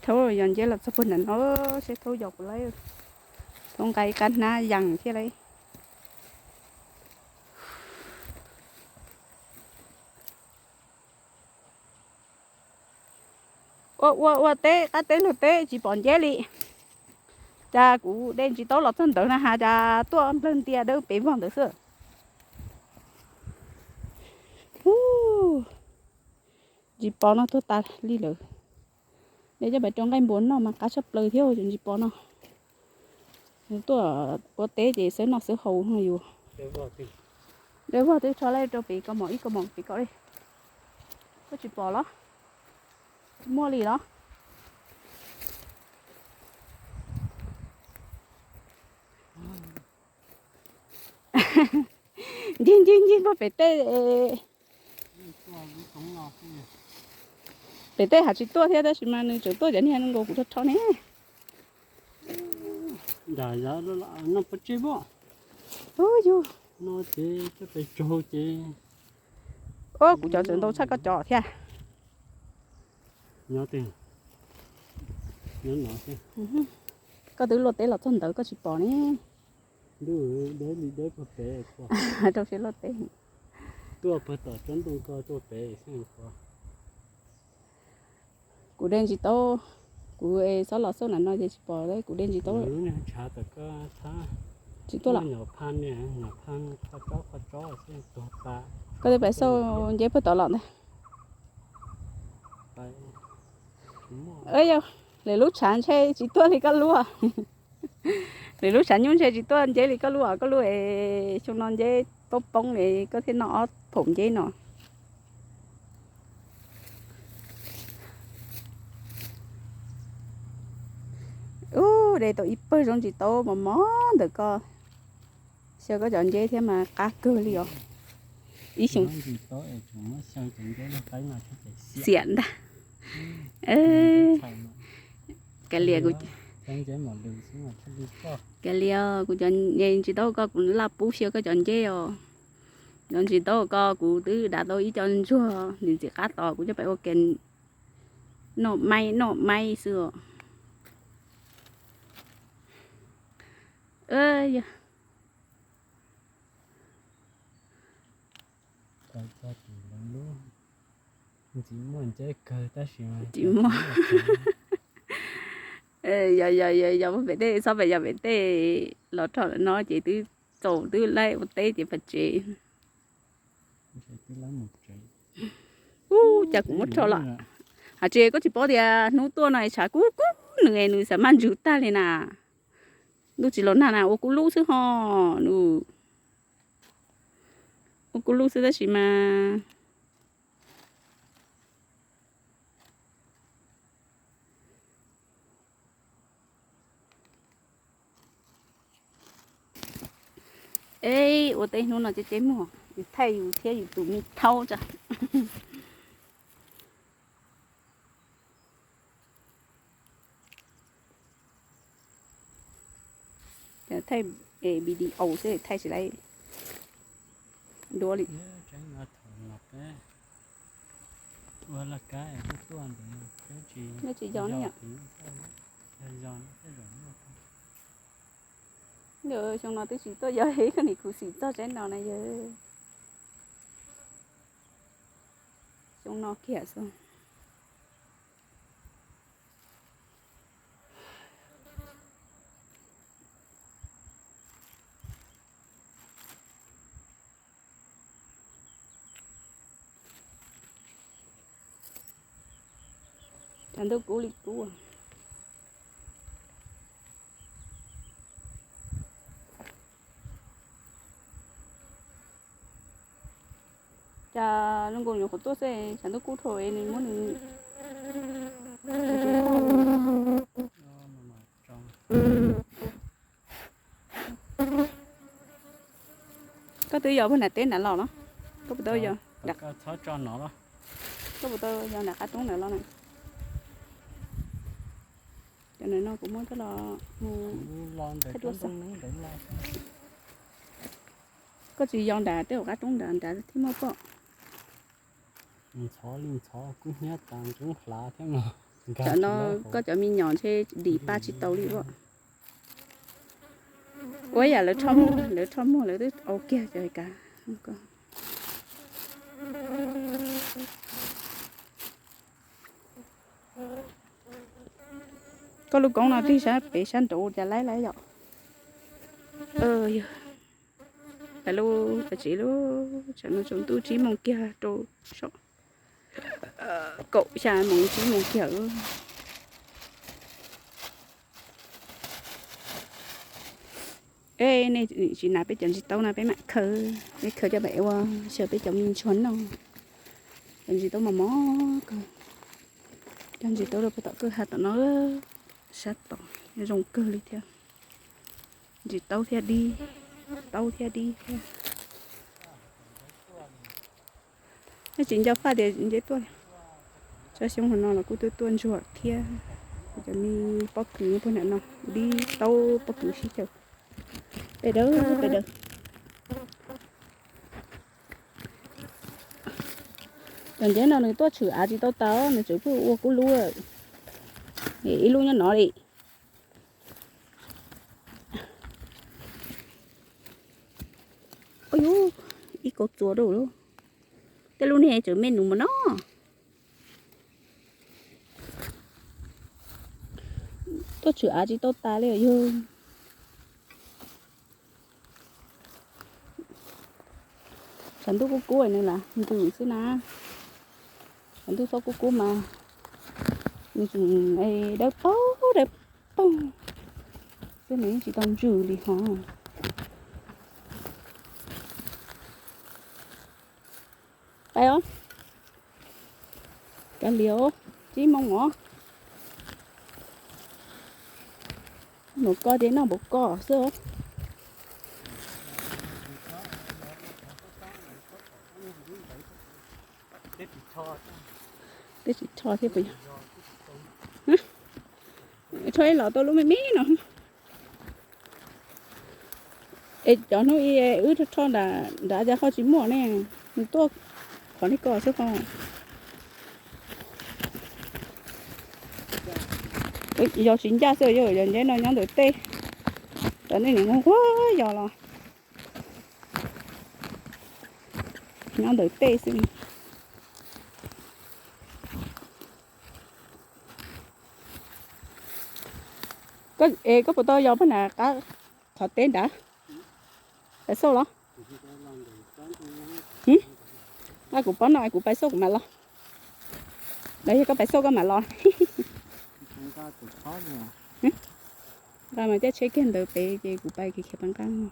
Thaub yog nceb los txog puag nram no, seb Thaub yos puas lawm. Thaub nqa ib qab hnab yees thiab lauj. Ua ua ua teb, qab teb luag teb tsis pom nceb li. Cas kuv de ntsis taub los txog ntawd na has cas tuaj nplawg ntia dawb pes vog ntawd xwb. Ntsis pos no tuag tas li lawm. De coj pais rau nqaij npua noj mas qab tshaj plaws thiab cov ntsis pos no. Tuaj ua teb ces xawb noj xawb haus no yus. Dawb vog twb tso lawm rau pem kaus mom ib kaus mom pem ko li. Koj tsis pom los? Tsis muaj li los? Ncig ncig ncig puag pem tej. Pem tej hais tsis tuaj thiab tab sis mas nws tseem tuaj cov niag nkaus kuv rho rho ne. Nram yav no pov tseg pom. Ub yug. No ces coj pes tsaug ces. Ub, kuv cov tseem ntau tshaj koj cov thiab. Nyob twg? Nyob no thiab. Koj twb luaj teb los txog ntawd koj tsis pom ne. Ntuj, deb li deb puag pem. Rau siab luaj teb. Tuaj puag tom tsob ntoo ko tuaj pem xwb. Kuv de ntsis taub, kuv xob los xauj na no ces tsis pom, kuv de ntsis taub. Tsis tuaj los. Koj twb pais xauj nceb puag tom los ntag. Yog, lwm lub tshav ntshe tsis tuaj li koj lub. Lwm lub tshav nyuj ntshe tsis tuaj nceb li koj lub, koj lub es xyoo no nceb poob poob es koj thiaj noj ob phaum nceb no. Ub, de tau ib pawg zaub ntsis taub mos mos ntawm ko. Xyaw koj cov nceb thiab mas qab kawg li os. Ib xyoo xiam ntag. Kav liam, kav liam, kuv cov ntsis taub ko kuv laj pub xyaw koj cov nceb os. Cov ntsis taub ko kuv twb dav tau ib co ntsuag ntxim ntxim qab tos kuv coj pais ua ke noj maib noj maib xwb os. Yog. Tsis muaj. Yog, yog, yog, yog pem tej, txhob pem yog pem tej los rho no ces twb txaus twb laib ua teb ces pais tsev. Ub, cas kuv muab rho los. Hais tias koj tsis paub tias hnub tuaj no es tshav kub kub nws es nws xav maj ntsws tag li na. Ntuj tsis los nag na ua kub lub xwb ho. Nws ua kub lub xwb tab sis mas Eb, ua teb hnub no ceb ceb muag, yus thaij yus thiab yus tus me thaub tso. Thaij video xwb thaij tsis laib duab li. Nyob tsis yog ne yom. Xyoo no twb tsis tuaj yog ib koj nim kuv xim txog tsaib no na yog. Xyoo no kiag xwb. Tshav ntuj kub li kub. Cas zoo nkaus nyuam qhuav tuaj xwb tshav ntuj kub dhau nws muab nws. Koj twb yos puag nram teb nram los no, koj puas tau yos, koj puas tau yos nram qab roob nram los na? Cov nram no kuv muab coj los mus thaij dua xwb. Koj tsis yos nram tej hauv qab roob nram nrad thiaj muaj pom. Ntxhov li ntxhov kub hnyiab tas ntxoov hlav thiab mas. Tam no koj cov me nyuam ntshe dim pa tsis tau li as. Ua yam lawv rho muag, lawv rho muag lawv twb au kiag cov kav. Koj lub koob no tig sab pem sab nraud cas laib laib yom? Yog tas lub tas tsev lub tsam no tsaus ntuj tsib moos kiag rau saum, kaum xya moos tsib moos kiag. Nej tsis hnav peb cov ntsis taub no peb mam khaws, peb khaws coj pem ua xyaw peb cov me ntsuag noj. Cov ntsis taub mos mos kawg, cov ntsis taub rau puag tom kwj ha tom no, sab tom zoo kawg li thiab. Ntsis taub thiab dib, taub thiab dib thiab. Nej tsis nco faj tias nce tuaj li. Tsob xyoob hauv no los kuj tuaj tuaj ntsuag thiab. Cov me pob kws nyob puag nram no, dib taub pob kws sib xyaw. Pes dawb pes dawb. Cov nceb no nws tuaj tshwm av tsis tau tas, nws tseem pheej ua kub lub, ib lub nyob no li. Ub, ib kauj txua rau lub, tej lub niag tseem me nus mas no. Tuaj tshwm av tsis tau tas li yog. Tshav ntuj kub kub nws lam ntsws xwb na. Tshav ntuj txhob kub kub mas nws tseem dawb paug dawb paug xwb, nws yeej tsis tau ntsws li hos. Pais os, kav liam, tsib moos os. Npaum ko ces noj npaum ko xwb. Twb tsis rho thiab puas yog? Rho ib los tau lub me me no. Es cov hnub i wb rho nram nrad cas ho tsis muaj ne, nws tuaj qhov nej ko xwb ho. Yog tsis ncaj xwb, yog yog nceb no nyob ntawm tej, cov nej nim nquag yos los nyob ntawm tej xwb. Es koj puas tau yos pag nram qab qhov teb nrad? Pais xauj los? Kuv paub no kuv pais xauj kuv mam los. Los yog koj pais xauj koj mam los. Nqa mas caij tsheb kiag ntawd pem ces kuv pais khiav pab nqaj no.